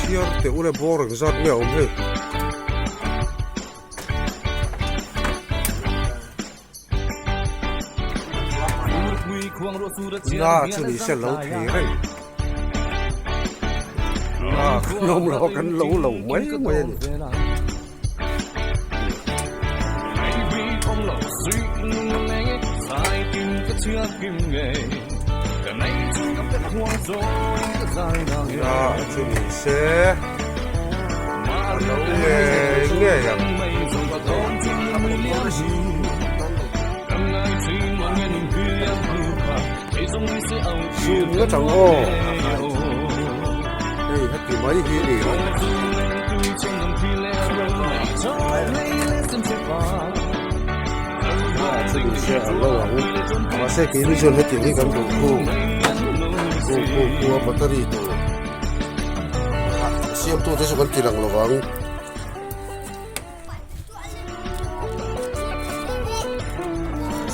Chhiar teh ule bawr engzat nge a awm hei. Na chu ni se lo thei reng. Na kan awm lo a kan lo lo mai mai a ni. Na chu ni se a lo ngei ngei ang. Zoom ngawt ang aw hei heti mai hi a ni a chu ni se a lo ang mahse keini chuan hetiang hi kan duh khu khu khu khu a battery tur siamtute chu kan ti lang lo vang.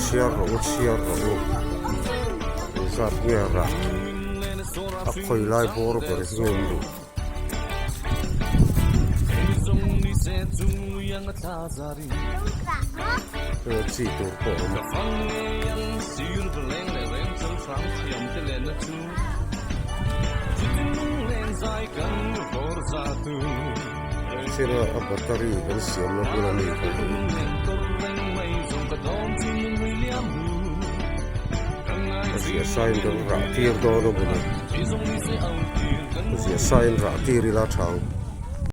Chhiar rawh u chhiar rawh u engzat nge rah a khawi lai bawr ber hi nge an duh. Hei a chi tur pawh a awm. Sir a battery kan siamna bula mi kha hi. A ziah sain kan rah tir dawn a maw ni. A ziah sain rah tir ila tha ang.